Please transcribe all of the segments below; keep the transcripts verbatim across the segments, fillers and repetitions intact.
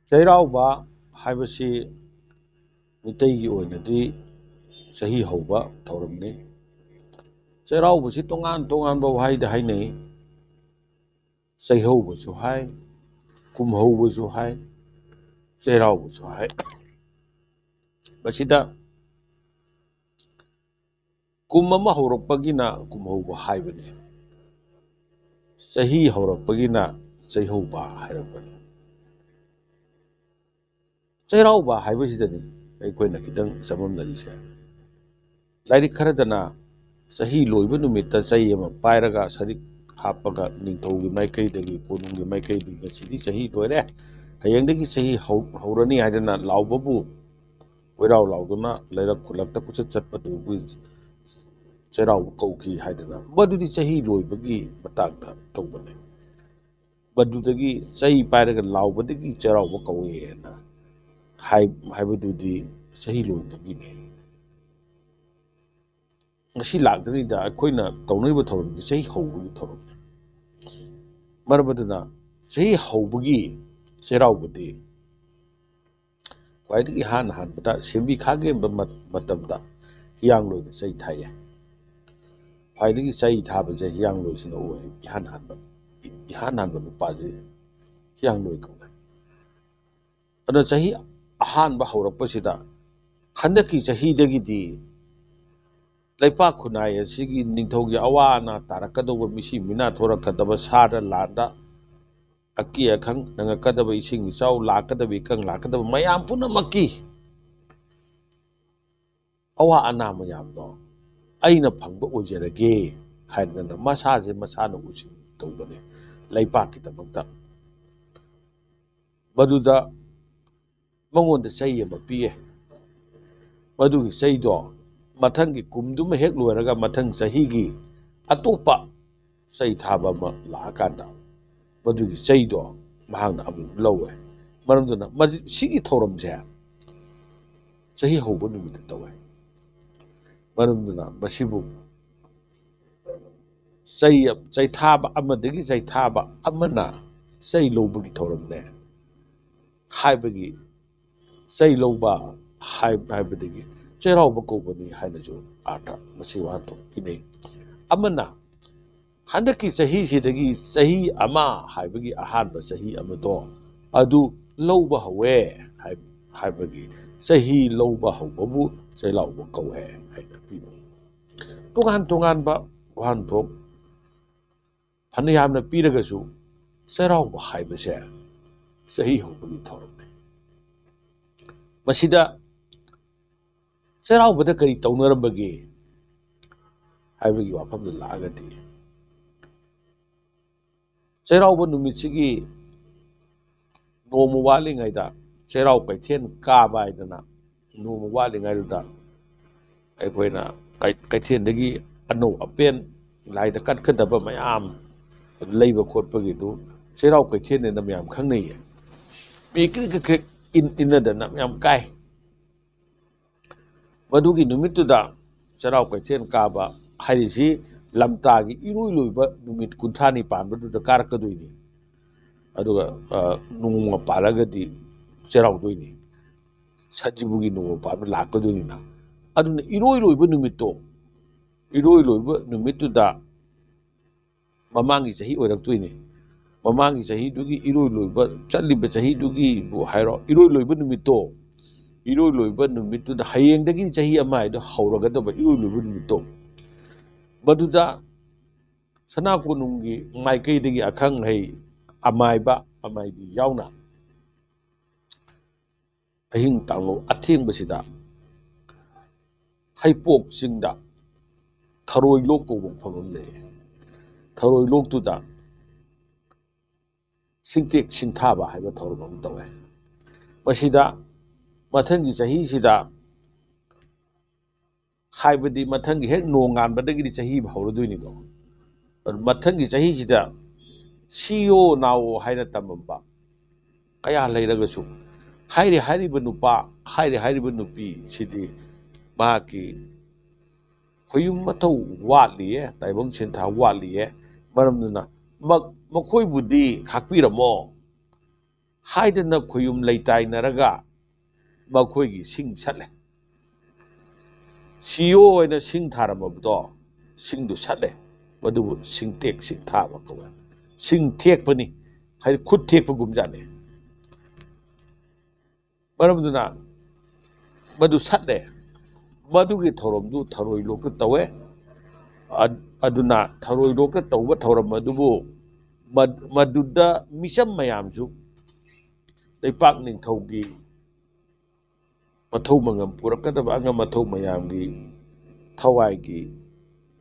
ꯆꯩꯔꯥꯎꯕ ꯍꯥꯏꯕꯁꯤ ꯃꯤꯇꯩꯒꯤ ꯑꯣꯏꯅꯗꯤ ꯆꯍꯤ ꯍꯧꯕ ꯊꯧꯔꯝꯅꯤ꯫ ꯆꯩꯔꯥꯎꯕꯁꯤ ꯇꯣꯉꯥꯟ ꯇꯣꯉꯥꯟꯕ ꯋꯥꯍꯩꯗ ꯍꯥꯏꯅꯩ꯫ ꯆꯩꯍꯧꯕꯁꯨ ꯍꯥꯏ, ꯀꯨꯝꯍꯧꯕꯁꯨ ꯍꯥꯏ, ꯆꯩꯔꯥꯎꯕꯁꯨ ꯍꯥꯏ꯫ ꯃꯁꯤꯗ ꯀꯨꯝ ꯑꯃ ꯍꯧꯔꯛꯄꯒꯤꯅ ꯀꯨꯝꯍꯧꯕ ꯍꯥꯏꯕꯅꯤ, ꯆꯍꯤ ꯍꯧꯔꯛꯄꯒꯤꯅ ꯆꯩꯍꯧꯕ ꯍꯥꯏꯔꯛꯄꯅꯤ꯫ ꯆꯩꯔꯥꯎꯕ ꯍꯥꯏꯕꯁꯤꯗꯅꯤ ꯑꯩꯈꯣꯏꯅ ꯈꯤꯇꯪ ꯆꯃꯝꯅꯔꯤꯁꯦ꯫ ꯂꯥꯏꯔꯤꯛ ꯈꯔꯗꯅ ꯆꯍꯤ ꯂꯣꯏꯕ ꯅꯨꯃꯤꯠꯇ ꯆꯩ ꯑꯃ ꯄꯥꯏꯔꯒ ꯁꯔꯤꯛ ꯍꯥꯞꯄꯒ ꯅꯤꯡꯊꯧꯒꯤ ꯃꯥꯏꯀꯩꯗꯒꯤ, ꯀꯣꯅꯨꯡꯒꯤ ꯃꯥꯏꯀꯩꯗꯒꯤ ꯉꯁꯤꯗꯤ ꯆꯍꯤ ꯂꯣꯏꯔꯦ, ꯍꯌꯦꯡꯗꯒꯤ ꯆꯍꯤ ꯍꯧ-, ꯍꯧꯔꯅꯤ ꯍꯥꯏꯗꯅ ꯂꯥꯎꯕꯕꯨ ꯀꯣꯏꯔꯥꯎ ꯂꯥꯎꯗꯨꯅ ꯂꯩꯔꯛ ꯈꯨꯜꯂꯛꯇ ꯀꯣꯏꯆꯠ ꯆꯠꯄꯗꯨꯕꯨ ꯆꯩꯔꯥꯎꯕ ꯀꯧꯈꯤ ꯍꯥꯏꯗꯅ, ꯃꯗꯨꯗꯤ ꯆꯍꯤ ꯂꯣꯏꯕꯒꯤ ꯃꯇꯥꯡꯗ ꯇꯧꯕꯅꯤ꯫ ꯃꯗꯨꯗꯒꯤ ꯆꯩ ꯄꯥꯏꯔꯒ ꯂꯥꯎꯕꯗꯒꯤ ꯆꯩꯔꯥꯎꯕ ꯀꯧꯏ ꯍꯥꯏꯅ ꯍꯥꯏ-, ꯍꯥꯏꯕꯗꯨꯗꯤ ꯆꯍꯤ ꯂꯣꯏꯕꯒꯤꯅꯤ꯫ ꯉꯁꯤ ꯂꯥꯛꯇ꯭ꯔꯤꯉꯩꯗ ꯑꯩꯈꯣꯏꯅ ꯇꯧꯅꯔꯤꯕ ꯊꯧꯔꯝꯁꯤ ꯆꯍꯤ ꯍꯧꯕꯒꯤ ꯊꯧꯔꯝꯅꯤ꯫ ꯃꯔꯝ ꯑꯗꯨꯅ ꯆꯍꯤ ꯍꯧꯕꯒꯤ ꯆꯩꯔꯥꯎꯕꯗꯤ ꯈ꯭ꯋꯥꯏꯗꯒꯤ ꯏꯍꯥꯟ ꯍꯥꯟꯕꯗ ꯁꯦꯝꯕꯤ ꯈꯥꯒꯦꯝꯕ ꯃ-, ꯃꯇꯝꯗ ꯍꯤꯌꯥꯡꯂꯣꯏꯅ ꯆꯩ ꯊꯥꯏꯌꯦ꯫ ꯈ꯭ꯋꯥꯏꯗꯒꯤ ꯆꯩ ꯊꯥꯕꯁꯦ ꯍꯤꯌꯥꯡꯂꯣꯏꯁꯤꯅ ꯑꯣꯏ, ꯏꯍꯥꯟ ꯍꯥꯟꯕ, ꯏꯍꯥꯟ ꯍꯥꯟꯕ ꯅꯨꯄꯥꯁꯦ ꯍꯤꯌꯥꯡꯂꯣꯏ ꯀꯧꯋꯦ꯫ ꯑꯗꯨꯅ ꯆꯍꯤ ꯑꯍꯥꯟꯕ ꯍꯧꯔꯛꯄꯁꯤꯗ ꯍꯟꯗꯛꯀꯤ ꯆꯍꯤꯗꯒꯤꯗꯤ ꯂꯩꯄꯥꯛ ꯈꯨꯟꯅꯥꯏ ꯑꯁꯤꯒꯤ ꯅꯤꯡꯊꯧꯒꯤ ꯑꯋꯥ ꯑꯅꯥ ꯇꯥꯔꯛꯀꯗꯧꯕ, ꯃꯤꯁꯤ ꯃꯤꯅꯥ ꯊꯣꯔꯛꯀꯗꯕ, ꯁꯥꯗ ꯂꯥꯟꯗ ꯑꯀꯤ ꯑꯈꯪ ꯅꯪꯉꯛꯀꯗꯕ, ꯏꯁꯤꯡ ꯏꯆꯥꯎ ꯂꯥꯛꯀꯗꯕ, ꯏꯀꯪ ꯂꯥꯛꯀꯗꯕ ꯃꯌꯥꯝ ꯄꯨꯝꯅꯃꯛꯀꯤ ꯑꯋꯥ ꯑꯅꯥ ꯃꯌꯥꯝꯗꯣ ꯑꯩꯅ ꯐꯪꯕ ꯑꯣꯏꯖꯔꯒꯦ ꯍꯥꯏꯗꯅ ꯃꯁꯥꯁꯦ ꯃꯁꯥꯅ ꯎꯁꯤꯟ ꯇꯧꯕꯅꯦ ꯂꯩꯄꯥꯛꯀꯤꯗꯃꯛꯇ꯫ ꯃꯗꯨꯗ ꯃꯉꯣꯟꯗ ꯆꯩ ꯑꯃ ꯄꯤꯌꯦ꯫ ꯃꯗꯨꯒꯤ ꯆꯩꯗꯣ ꯃꯊꯪꯒꯤ ꯀꯨꯝꯗꯨꯃ ꯍꯦꯛ ꯂꯣꯏꯔꯒ ꯃꯊꯪ ꯆꯍꯤꯒꯤ ꯑꯇꯣꯞꯄ ꯆꯩ ꯊꯥꯕ ꯑꯃ ꯂꯥꯛꯑꯀꯥꯟꯗ ꯃꯗꯨꯒꯤ ꯆꯩꯗꯣ ꯃꯍꯥꯛꯅ ꯑꯃꯨꯛ ꯂꯧꯋꯦ꯫ ꯃꯔꯝꯗꯨꯅ ꯃꯁꯤ-, ꯁꯤꯒꯤ ꯊꯧꯔꯝꯁꯦ ꯆꯍꯤ ꯍꯧꯕ ꯅꯨꯃꯤꯠꯇ ꯇꯧꯋꯦ꯫ ꯃꯔꯝꯗꯨꯅ ꯃꯁꯤꯕꯨ ꯆꯩ-, ꯆꯩꯊꯥꯕ ꯑꯃꯗꯒꯤ ꯆꯩꯊꯥꯕ ꯑꯃꯅ ꯆꯩ ꯂꯧꯕꯒꯤ ꯊꯧꯔꯝꯅꯦ꯫ ꯍꯥꯏꯕꯒꯤ ꯆꯩ ꯂꯧꯕ ꯍꯥꯏ-, ꯍꯥꯏꯕꯗꯒꯤ ꯆꯩꯔꯥꯎꯕ ꯀꯧꯕꯅꯤ ꯍꯥꯏꯅꯁꯨ ꯑꯥꯔꯊ ꯃꯁꯤ ꯋꯥꯍꯟꯊꯣꯛ ꯄꯤꯅꯩ꯫ ꯑꯃꯅ ꯍꯟꯗꯛꯀꯤ ꯆꯍꯤꯁꯤꯗꯒꯤ ꯆꯍꯤ ꯑꯃ ꯍꯥꯏꯕꯒꯤ ꯑꯍꯥꯟꯕ ꯆꯍꯤ ꯑꯃꯗꯣ ꯑꯗꯨ ꯂꯧꯕ ꯍꯧꯋꯦ ꯍꯥꯏ-, ꯍꯥꯏꯕꯒꯤ ꯆꯍꯤ ꯂꯧꯕ ꯍꯧꯕꯕꯨ ꯆꯩꯔꯥꯎꯕ ꯀꯧꯋꯦ ꯍꯥꯏꯅ ꯄꯤꯕ꯫ ꯇꯣꯉꯥꯟ ꯇꯣꯉꯥꯟꯕ ꯋꯥꯍꯟꯊꯣꯛ ꯐꯅ ꯌꯥꯝꯅ ꯄꯤꯔꯒꯁꯨ ꯆꯩꯔꯥꯎꯕ ꯍꯥꯏꯕꯁꯦ ꯆꯍꯤ ꯍꯧꯕꯒꯤ ꯊꯧꯔꯝꯅꯤ꯫ ꯃꯁꯤꯗ ꯆꯩꯔꯥꯎꯕꯗ ꯀꯔꯤ ꯇꯧꯅꯔꯝꯕꯒꯦ ꯍꯥꯏꯕꯒꯤ ꯋꯥꯐꯝꯗ ꯂꯥꯛꯑꯒꯗꯤ, ꯆꯩꯔꯥꯎꯕ ꯅꯨꯃꯤꯠꯁꯤꯒꯤ ꯅꯣꯡꯃ ꯋꯥꯠꯂꯤꯉꯩꯗ ꯆꯩꯔꯥꯎ ꯀꯩꯊꯦꯜ ꯀꯥꯕ ꯍꯥꯏꯗꯅ ꯅꯣꯡꯃ ꯋꯥꯠꯂꯤꯉꯩꯗꯨꯗ ꯑꯩꯈꯣꯏꯅ ꯀꯩ-, ꯀꯩꯊꯦꯜꯗꯒꯤ ꯑꯅꯧ ꯑꯄꯦꯟ ꯂꯥꯏꯗ ꯀꯠꯀꯗꯕ ꯃꯌꯥꯝ ꯂꯩꯕ ꯈꯣꯠꯄꯒꯤꯗꯨ ꯆꯩꯔꯥꯎ ꯀꯩꯊꯦꯜꯅꯦꯅ ꯃꯌꯥꯝ ꯈꯪꯅꯩꯌꯦ꯫ ꯃꯤ ꯀ꯭ꯔꯤꯛ ꯀ꯭ꯔꯤꯛ ꯀ꯭ꯔꯤꯛ ꯏꯟ-, ꯏꯟꯅꯗꯅ ꯃꯌꯥꯝ ꯀꯥꯏ꯫ ꯃꯗꯨꯒꯤ ꯅꯨꯃꯤꯠꯇꯨꯗ ꯆꯩꯔꯥꯎ ꯀꯩꯊꯦꯜ ꯀꯥꯕ ꯍꯥꯏꯔꯤꯁꯤ ꯂꯝꯇꯥꯒꯤ ꯏꯔꯣꯏ ꯂꯣꯏꯕ ꯅꯨꯃꯤꯠ ꯀꯨꯟꯊ꯭ꯔꯥꯅꯤ ꯄꯥꯟꯕꯗꯨꯗ ꯀꯥꯔꯛꯀꯗꯣꯏꯅꯤ꯫ ꯑꯗꯨꯒ, ꯑ, ꯅꯣꯡꯃ ꯄꯥꯜꯂꯒꯗꯤ ꯆꯩꯔꯥꯎꯗꯣꯏꯅꯤ꯫ ꯁꯖꯤꯕꯨꯒꯤ ꯅꯣꯡꯃ ꯄꯥꯟꯕ ꯂꯥꯛꯀꯗꯣꯏꯅꯤꯅ꯫ ꯑꯗꯨꯅ ꯏꯔꯣꯏ ꯂꯣꯏꯕ ꯅꯨꯃꯤꯠꯇꯣ, ꯏꯔꯣꯏ ꯂꯣꯏꯕ ꯅꯨꯃꯤꯠꯇꯨꯗ ꯃꯃꯥꯡꯒꯤ ꯆꯍꯤ ꯑꯣꯏꯔꯛꯇꯣꯏꯅꯤ꯫ ꯃꯃꯥꯡꯒꯤ ꯆꯍꯤꯗꯨꯒꯤ ꯏꯔꯣꯏ ꯂꯣꯏꯕ, ꯆꯠꯂꯤꯕ ꯆꯍꯤꯗꯨꯒꯤꯕꯨ ꯍꯥꯏꯔꯣ, ꯏꯔꯣꯏ ꯂꯣꯏꯕ ꯅꯨꯃꯤꯠꯇꯣ, ꯏꯔꯣꯏ ꯂꯣꯏꯕ ꯅꯨꯃꯤꯠꯇꯨꯗ ꯍꯌꯦꯡꯗꯒꯤ ꯆꯍꯤ ꯑꯃ ꯍꯥꯏꯗꯣ ꯍꯧꯔꯒꯗꯕ ꯏꯔꯣꯏ ꯂꯣꯏꯕ ꯅꯨꯃꯤꯠꯇꯣ, ꯃꯗꯨꯗ ꯁꯅꯥ ꯀꯣꯅꯨꯡꯒꯤ ꯃꯥꯏꯀꯩꯗꯒꯤ ꯑꯈꯪ ꯑꯍꯩ ꯑꯃꯥꯏꯕ, ꯑꯃꯥꯏꯕꯤ ꯌꯥꯎꯅ ꯑꯍꯤꯡ ꯇꯥꯡꯂꯧ ꯑꯊꯦꯡꯕꯁꯤꯗ ꯍꯩꯄꯣꯛ ꯆꯤꯡꯗ ꯊꯔꯣꯏ ꯂꯣꯛ ꯀꯧꯕ ꯃꯐꯝ ꯑꯃ ꯂꯩ꯫ ꯊꯔꯣꯏ ꯂꯣꯛꯇꯨꯗ ꯁꯤꯡꯇꯦꯛ ꯁꯤꯡꯊꯥꯕ ꯍꯥꯏꯕ ꯊꯧꯔꯝ ꯑꯃ ꯇꯧꯋꯦ꯫ ꯃꯁꯤꯗ ꯃꯊꯪꯒꯤ ꯆꯍꯤꯁꯤꯗ, ꯍꯥꯏꯕꯗꯤ ꯃꯊꯪꯒꯤ ꯍꯦꯛ ꯅꯣꯡꯉꯥꯟꯕꯗꯒꯤꯗꯤ ꯆꯍꯤ ꯍꯧꯔꯗꯣꯏꯅꯤꯗꯣ꯫ ꯑꯗꯨ ꯃꯊꯪꯒꯤ ꯆꯍꯤꯁꯤꯗ ꯁꯤꯌꯣ ꯅꯥꯑꯣ ꯍꯥꯏꯅ ꯇꯝꯃꯝꯕ ꯀꯌꯥ ꯂꯩꯔꯒꯁꯨ, ꯍꯥꯏꯔꯤ ꯍꯥꯏꯔꯤꯕ ꯅꯨꯄꯥ, ꯍꯥꯏꯔꯤ ꯍꯥꯏꯔꯤꯕ ꯅꯨꯄꯤꯁꯤꯗꯤ ꯃꯍꯥꯛꯀꯤ ꯈꯣꯏꯌꯨꯝ ꯃꯊꯧ ꯋꯥꯠꯂꯤꯌꯦ, ꯇꯥꯏꯕꯪ ꯁꯦꯟꯊꯥ ꯋꯥꯠꯂꯤꯌꯦ꯫ ꯃꯔꯝꯗꯨꯅ ꯃ-, ꯃꯈꯣꯏꯕꯨꯗꯤ ꯈꯥꯛꯄꯤꯔꯝꯃꯣ, ꯍꯥꯏꯗꯅ ꯈꯣꯌꯨꯝ ꯂꯩꯇꯥꯏꯅꯔꯒ ꯃꯈꯣꯏꯒꯤ ꯁꯤꯡ ꯁꯠꯂꯦ꯫ ꯁꯤꯌꯣ ꯍꯥꯏꯅ ꯁꯤꯡ ꯊꯥꯔꯝꯃꯕꯗꯣ, ꯁꯤꯡꯗꯨ ꯁꯠꯂꯦ꯫ ꯃꯗꯨꯕꯨ ꯁꯤꯡꯇꯦꯛ ꯁꯤꯡ ꯊꯥꯕ ꯀꯧꯋꯦ꯫ ꯁꯤꯡ ꯊꯦꯛꯄꯅꯤ, ꯍꯥꯏꯗꯤ ꯈꯨꯠ ꯊꯦꯛꯄꯒꯨꯝꯖꯥꯠꯅꯤ꯫ ꯃꯔꯝ ꯑꯗꯨꯅ ꯃꯗꯨ ꯁꯠꯂꯦ꯫ ꯃꯗꯨꯒꯤ ꯊꯧꯔꯝꯗꯨ ꯊꯔꯣꯏ ꯂꯣꯛꯇ ꯇꯧꯋꯦ꯫ ꯑ-, ꯑꯗꯨꯅ ꯊꯔꯣꯏ ꯂꯣꯛꯇ ꯇꯧꯕ ꯊꯧꯔꯝ ꯑꯗꯨꯕꯨ ꯃꯗ-, ꯃꯗꯨꯗ ꯃꯤꯆꯝ ꯃꯌꯥꯝꯁꯨ, ꯂꯩꯄꯥꯛ ꯅꯤꯡꯊꯧꯒꯤ ꯃꯊꯧ ꯃꯉꯝ ꯄꯨꯔꯛꯀꯗꯕ ꯑꯉꯝ ꯑꯊꯧ ꯃꯌꯥꯝꯒꯤ ꯊꯋꯥꯏꯒꯤ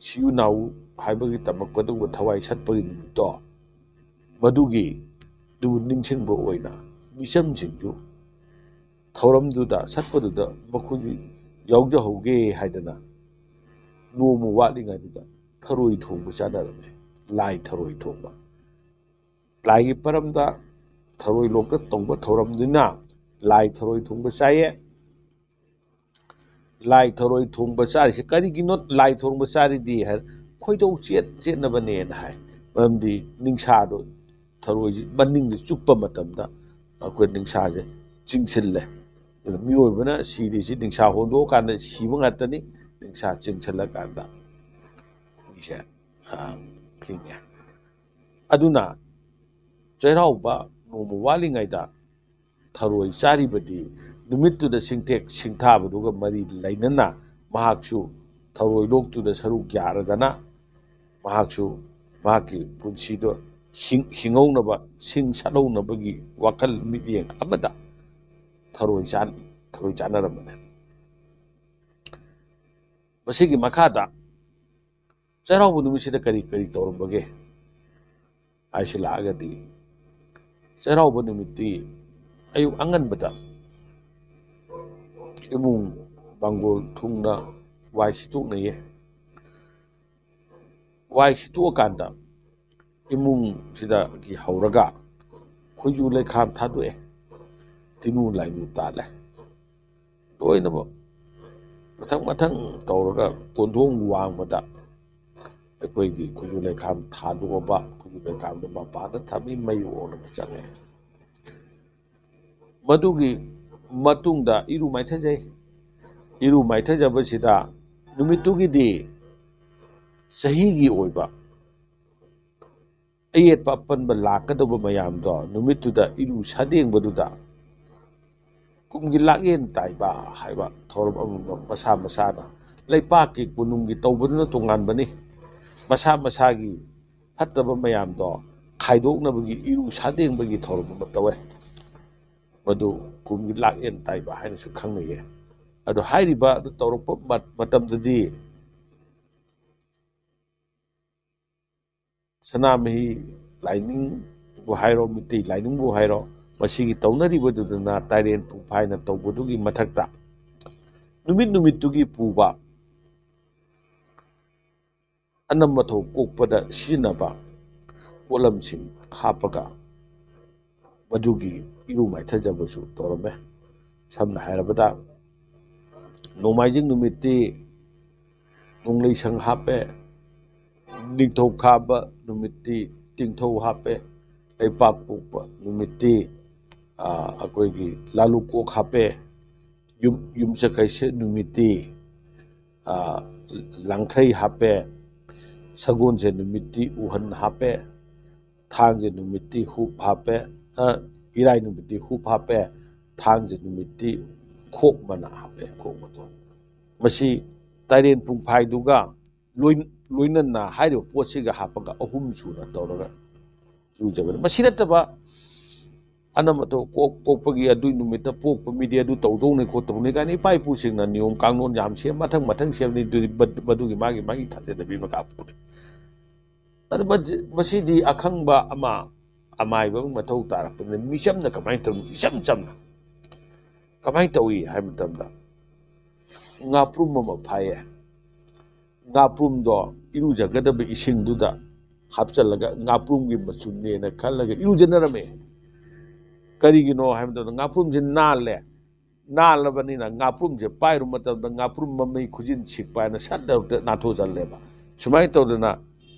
ꯁꯤꯌꯨ ꯅꯥꯎ ꯍꯥꯏꯕꯒꯤ ꯇꯝꯃꯛꯄꯗꯨꯒ ꯊꯋꯥꯏ ꯁꯠꯄꯒꯤ ꯅꯨꯃꯤꯠꯇꯣ, ꯃꯗꯨꯒꯤ, ꯑꯗꯨꯕꯨ ꯅꯤꯡꯁꯤꯡꯕ ꯑꯣꯏꯅ ꯃꯤꯆꯝꯁꯤꯡꯁꯨ ꯊꯧꯔꯝꯗꯨꯗ, ꯁꯠꯄꯗꯨꯗ ꯃꯈꯣꯏꯁꯨ ꯌꯥꯎꯖꯍꯧꯒꯦ ꯍꯥꯏꯗꯅ ꯅꯣꯡꯃ ꯋꯥꯠꯂꯤꯉꯩꯗꯨꯗ ꯊꯔꯣꯏ ꯊꯣꯡꯕ ꯆꯥꯅꯔꯝꯃꯦ꯫ ꯂꯥꯏ ꯊꯔꯣꯏ ꯊꯣꯡꯕ꯫ ꯂꯥꯏꯒꯤ ꯄꯔꯝꯗ ꯊꯔꯣꯏ ꯂꯣꯛꯇ ꯇꯧꯕ ꯊꯧꯔꯝꯗꯨꯅ ꯂꯥꯏ ꯊꯔꯣꯏ ꯊꯣꯡꯕ ꯆꯥꯏꯌꯦ꯫ ꯂꯥꯏ ꯊꯔꯣꯏ ꯊꯣꯡꯕ ꯆꯥꯔꯤꯁꯦ ꯀꯔꯤꯒꯤꯅꯣ? ꯂꯥꯏ ꯊꯣꯡꯕ ꯆꯥꯔꯤꯗꯤ ꯍꯥꯏ, ꯈꯣꯏꯗꯧ ꯆꯦꯠ ꯆꯦꯠꯅꯕꯅꯦꯅ ꯍꯥꯏ꯫ ꯃꯔꯝꯗꯤ ꯅꯤꯡꯁꯥꯗꯣ, ꯊꯔꯣꯏꯁꯤ ꯃꯅꯤꯡꯗ ꯆꯨꯞꯄ ꯃꯇꯝꯗ ꯑꯩꯈꯣꯏ ꯅꯤꯡꯁꯥꯁꯦ ꯆꯤꯡꯁꯤꯜꯂꯦ꯫ ꯑꯗꯨꯅ ꯃꯤꯑꯣꯏꯕꯅ ꯁꯤꯔꯤꯁꯤ ꯅꯤꯡꯁꯥ ꯍꯣꯟꯗꯣꯛꯑꯀꯥꯟꯗ ꯁꯤꯕ ꯉꯥꯛꯇꯅꯤ꯫ ꯅꯤꯡꯁꯥ ꯆꯤꯡꯁꯤꯜꯂꯀꯥꯟꯗ ꯃꯤꯁꯦ, ꯑ, ꯍꯤꯡꯉꯦ꯫ ꯑꯗꯨꯅ ꯆꯩꯔꯥꯎꯕ ꯅꯣꯡꯃ ꯋꯥꯠꯂꯤꯉꯩꯗ ꯊꯔꯣꯏ ꯆꯥꯔꯤꯕꯗꯤ ꯅꯨꯃꯤꯠꯇꯨꯗ ꯁꯤꯡꯊꯦꯛ ꯁꯤꯡꯊꯥꯕꯗꯨꯒ ꯃꯔꯤ ꯂꯩꯅꯅ ꯃꯍꯥꯛꯁꯨ ꯊꯔꯣꯏ ꯂꯣꯛꯇꯨꯗ ꯁꯔꯨꯛ ꯌꯥꯔꯗꯅ ꯃꯍꯥꯛꯁꯨ ꯃꯍꯥꯛꯀꯤ ꯄꯨꯟꯁꯤꯗꯣ ꯍꯤꯡ-, ꯍꯤꯡꯍꯧꯅꯕ, ꯁꯤꯡ ꯁꯠꯍꯧꯅꯕꯒꯤ ꯋꯥꯈꯜ ꯃꯤꯠꯌꯦꯡ ꯑꯃꯗ ꯊꯔꯣꯏ ꯆꯥ-, ꯊꯔꯣꯏ ꯆꯥꯅꯔꯝꯕꯅꯦ꯫ ꯃꯁꯤꯒꯤ ꯃꯈꯥꯗ ꯆꯩꯔꯥꯎꯕ ꯅꯨꯃꯤꯠꯁꯤꯗ ꯀꯔꯤ ꯀꯔꯤ ꯇꯧꯔꯝꯕꯒꯦ ꯍꯥꯏꯁꯤꯜꯂꯛꯑꯒꯗꯤ, ꯆꯩꯔꯥꯎꯕ ꯅꯨꯃꯤꯠꯇꯤ ꯑꯌꯨꯛ ꯑꯉꯟꯕꯗ ꯏꯃꯨꯡ ꯃꯥꯡꯒꯣꯜ ꯊꯨꯡꯅ ꯋꯥꯏ ꯁꯤꯠꯇꯣꯛꯅꯩꯌꯦ꯫ ꯋꯥꯏ ꯁꯤꯠꯇꯣꯛꯑꯀꯥꯟꯗ ꯏꯃꯨꯡꯁꯤꯗꯒꯤ ꯍꯧꯔꯒ ꯈꯣꯏꯖꯨ ꯂꯩꯈꯥꯝ ꯊꯥꯗꯣꯛꯑꯦ, ꯇꯤꯅꯨ ꯂꯥꯏꯅꯨ ꯇꯥꯜꯂꯦ꯫ ꯂꯣꯏꯅꯃꯛ ꯃꯊꯪ ꯃꯊꯪ ꯇꯧꯔꯒ ꯀꯣꯟꯊꯣꯡ ꯋꯥꯡꯃꯗ ꯑꯩꯈꯣꯏꯒꯤ ꯈꯨꯖꯨ ꯂꯩꯈꯥꯝ ꯊꯥꯗꯣꯛꯑꯕ, ꯈꯨꯖꯨ ꯂꯩꯈꯥꯝꯗꯣ ꯃꯄꯥꯟꯗ ꯊꯝꯃꯤ, ꯃꯩ ꯑꯣꯟꯅꯕ ꯆꯪꯉꯦ꯫ ꯃꯗꯨꯒꯤ ꯃꯇꯨꯡꯗ ꯏꯔꯨ ꯃꯥꯏꯊꯖꯩ꯫ ꯏꯔꯨ ꯃꯥꯏꯊꯖꯕꯁꯤꯗ ꯅꯨꯃꯤꯠꯇꯨꯒꯤꯗꯤ ꯆꯍꯤꯒꯤ ꯑꯣꯏꯕ ꯑꯌꯦꯠꯄ ꯑꯄꯟꯕ ꯂꯥꯛꯀꯗꯧꯕ ꯃꯌꯥꯝꯗꯣ ꯅꯨꯃꯤꯠꯇꯨꯗ ꯏꯔꯨ ꯁꯥꯗꯦꯡꯕꯗꯨꯗ ꯀꯨꯝꯒꯤ ꯂꯥꯛꯌꯦꯟ ꯇꯥꯏꯕ ꯍꯥꯏꯕ ꯊꯧꯔꯝ ꯑꯃꯃꯝ ꯃꯁꯥ ꯃꯁꯥꯅ, ꯂꯩꯄꯥꯛꯀꯤ ꯀꯣꯅꯨꯡꯒꯤ ꯇꯧꯕꯗꯨꯅ ꯇꯣꯉꯥꯟꯕꯅꯤ꯫ ꯃꯁꯥ ꯃꯁꯥꯒꯤ ꯐꯠꯇꯕ ꯃꯌꯥꯝꯗꯣ ꯈꯥꯏꯗꯣꯛꯅꯕꯒꯤ ꯏꯔꯨ ꯁꯥꯗꯦꯡꯕꯒꯤ ꯊꯧꯔꯝ ꯑꯃ ꯇꯧꯋꯦ꯫ ꯃꯗꯨ ꯀꯨꯝꯒꯤ ꯂꯥꯛꯌꯦꯟ ꯇꯥꯏꯕ ꯍꯥꯏꯅꯁꯨ ꯈꯪꯅꯩꯌꯦ꯫ ꯑꯗꯣ ꯍꯥꯏꯔꯤꯕ ꯑꯗꯨ ꯇꯧꯔꯛꯄ ꯃ-, ꯃꯇꯝꯗꯗꯤ ꯁꯅꯥꯃꯍꯤ ꯂꯥꯏꯅꯤꯡꯕꯨ ꯍꯥꯏꯔꯣ, ꯃꯤꯇꯩ ꯂꯥꯏꯅꯤꯡꯕꯨ ꯍꯥꯏꯔꯣ, ꯃꯁꯤꯒꯤ ꯇꯧꯅꯔꯤꯕꯗꯨꯗꯅ ꯇꯥꯏꯔꯦꯟ ꯄꯨꯡꯐꯥꯏꯅ ꯇꯧꯕꯗꯨꯒꯤ ꯃꯊꯛꯇ ꯅꯨꯃꯤꯠ ꯅꯨꯃꯤꯠꯇꯨꯒꯤ ꯄꯨꯕ ꯑꯅꯝ ꯑꯊꯧ ꯀꯣꯛꯄꯗ ꯁꯤꯖꯤꯟꯅꯕ ꯄꯣꯠꯂꯝꯁꯤꯡ ꯍꯥꯞꯄꯒ ꯃꯗꯨꯒꯤ ꯏꯔꯨ ꯃꯥꯏꯊꯖꯕꯁꯨ ꯇꯧꯔꯝꯃꯦ꯫ ꯁꯝꯅ ꯍꯥꯏꯔꯕꯗ, ꯅꯣꯡꯃꯥꯏꯖꯤꯡ ꯅꯨꯃꯤꯠꯇꯤ ꯅꯣꯡꯂꯩ ꯁꯪ ꯍꯥꯞꯄꯦ, ꯅꯤꯡꯊꯧꯀꯥꯕ ꯅꯨꯃꯤꯠꯇꯤ ꯇꯤꯡꯊꯧ ꯍꯥꯞꯄꯦ, ꯂꯩꯄꯥꯛꯄꯣꯛꯄ ꯅꯨꯃꯤꯠꯇꯤ, ꯑ, ꯑꯩꯈꯣꯏꯒꯤ ꯂꯥꯂꯨꯀꯣꯛ ꯍꯥꯞꯄꯦ, ꯌꯨꯝ, ꯌꯨꯝꯁꯀꯩꯁ ꯅꯨꯃꯤꯠꯇꯤ, ꯑ, ꯂꯥꯡꯊ꯭ꯔꯩ ꯍꯥꯞꯄꯦ, ꯁꯒꯣꯜꯁꯦꯟ ꯅꯨꯃꯤꯠꯇꯤ ꯎꯍꯟ ꯍꯥꯞꯄꯦ, ꯊꯥꯡꯖ ꯅꯨꯃꯤꯠꯇꯤ ꯍꯨꯞ ꯍꯥꯞꯄꯦ, ꯑ, ꯏꯔꯥꯏ ꯅꯨꯃꯤꯠꯇꯤ ꯍꯨꯞ ꯍꯥꯞꯄꯦ, ꯊꯥꯡꯖ ꯅꯨꯃꯤꯠꯇꯤ ꯈꯣꯛ ꯃꯅꯥ ꯍꯥꯞꯄꯦ, ꯈꯣꯛ ꯃꯇꯣꯟ꯫ ꯃꯁꯤ ꯇꯥꯏꯔꯦꯟ ꯄꯨꯡꯐꯥꯏꯗꯨꯒ ꯂꯣꯏ-, ꯂꯣꯏꯅꯅ ꯍꯥꯏꯔꯤꯕ ꯄꯣꯠꯁꯤꯒ ꯍꯥꯞꯄꯒ ꯑꯍꯨꯝ ꯁꯨꯅ ꯇꯧꯔꯒ ꯏꯔꯨꯖꯕꯅꯤ꯫ ꯃꯁꯤ ꯅꯠꯇꯕ ꯑꯅꯝ ꯑꯊꯧ ꯀꯣꯛ-, ꯀꯣꯛꯄꯒꯤ ꯑꯗꯨꯏ ꯅꯨꯃꯤꯠꯇ ꯄꯣꯛꯄ ꯃꯤꯗꯤ ꯑꯗꯨ ꯇꯧꯗꯧꯅꯤ ꯈꯣꯠꯇꯧꯅꯤ ꯀꯥꯏꯅ ꯏꯄꯥ ꯏꯄꯨꯁꯤꯡꯅ ꯅꯤꯌꯣꯝ ꯀꯥꯡꯂꯣꯟ ꯌꯥꯝ ꯁꯦꯝ, ꯃꯊꯪ ꯃꯊꯪ ꯁꯦꯝꯅꯤ꯫ ꯑꯗꯨꯗꯤ ꯃꯗꯨ-, ꯃꯗꯨꯒꯤ ꯃꯥꯒꯤ ꯃꯥꯒꯤ ꯊꯥꯖꯅꯕꯤ ꯃꯈꯥ ꯄꯣꯜꯂꯤ꯫ ꯑꯗꯨ ꯃ-, ꯃꯁꯤꯗꯤ ꯑꯈꯪꯕ ꯑꯃ, ꯑꯃꯥꯏꯕ ꯑꯃ ꯃꯊꯧ ꯇꯥꯔꯛꯄꯅꯤꯅ ꯃꯤꯆꯝꯅ ꯀꯃꯥꯏꯅ ꯇꯧꯅꯤ? ꯏꯆꯝ ꯆꯝꯅ ꯀꯃꯥꯏꯅ ꯇꯧꯏ ꯍꯥꯏꯕ ꯃꯇꯝꯗ, ꯉꯥꯄ꯭ꯔꯨꯝ ꯑꯃ ꯐꯥꯏꯌꯦ꯫ ꯉꯥꯄ꯭ꯔꯨꯝꯗꯣ ꯏꯔꯨꯖꯒꯗꯕ ꯏꯁꯤꯡꯗꯨꯗ ꯍꯥꯞꯆꯤꯜꯂꯒ ꯉꯥꯄ꯭ꯔꯨꯝꯒꯤ ꯃꯆꯨꯝꯅꯦꯅ ꯈꯜꯂꯒ ꯏꯔꯨꯖꯅꯔꯝꯃꯦ꯫ ꯀꯔꯤꯒꯤꯅꯣ ꯍꯥꯏꯕ ꯃꯇꯝꯗ ꯉꯥꯄ꯭ꯔꯨꯝꯁꯦ ꯅꯥꯜꯂꯦ꯫ ꯅꯥꯜꯂꯕꯅꯤꯅ ꯉꯥꯄ꯭ꯔꯨꯝꯁꯦ ꯄꯥꯏꯔꯨꯕ ꯃꯇꯝꯗ ꯉꯥꯄ꯭ꯔꯨꯝ ꯃꯃꯩ ꯈꯨꯖꯤꯟ ꯁꯤꯛꯄ ꯍꯥꯏꯅ ꯁꯠ ꯂꯥꯎꯅ ꯅꯥꯟꯊꯣꯛꯆꯜꯂꯦꯕ꯫ ꯁꯨꯃꯥꯏꯅ ꯇꯧꯗꯅ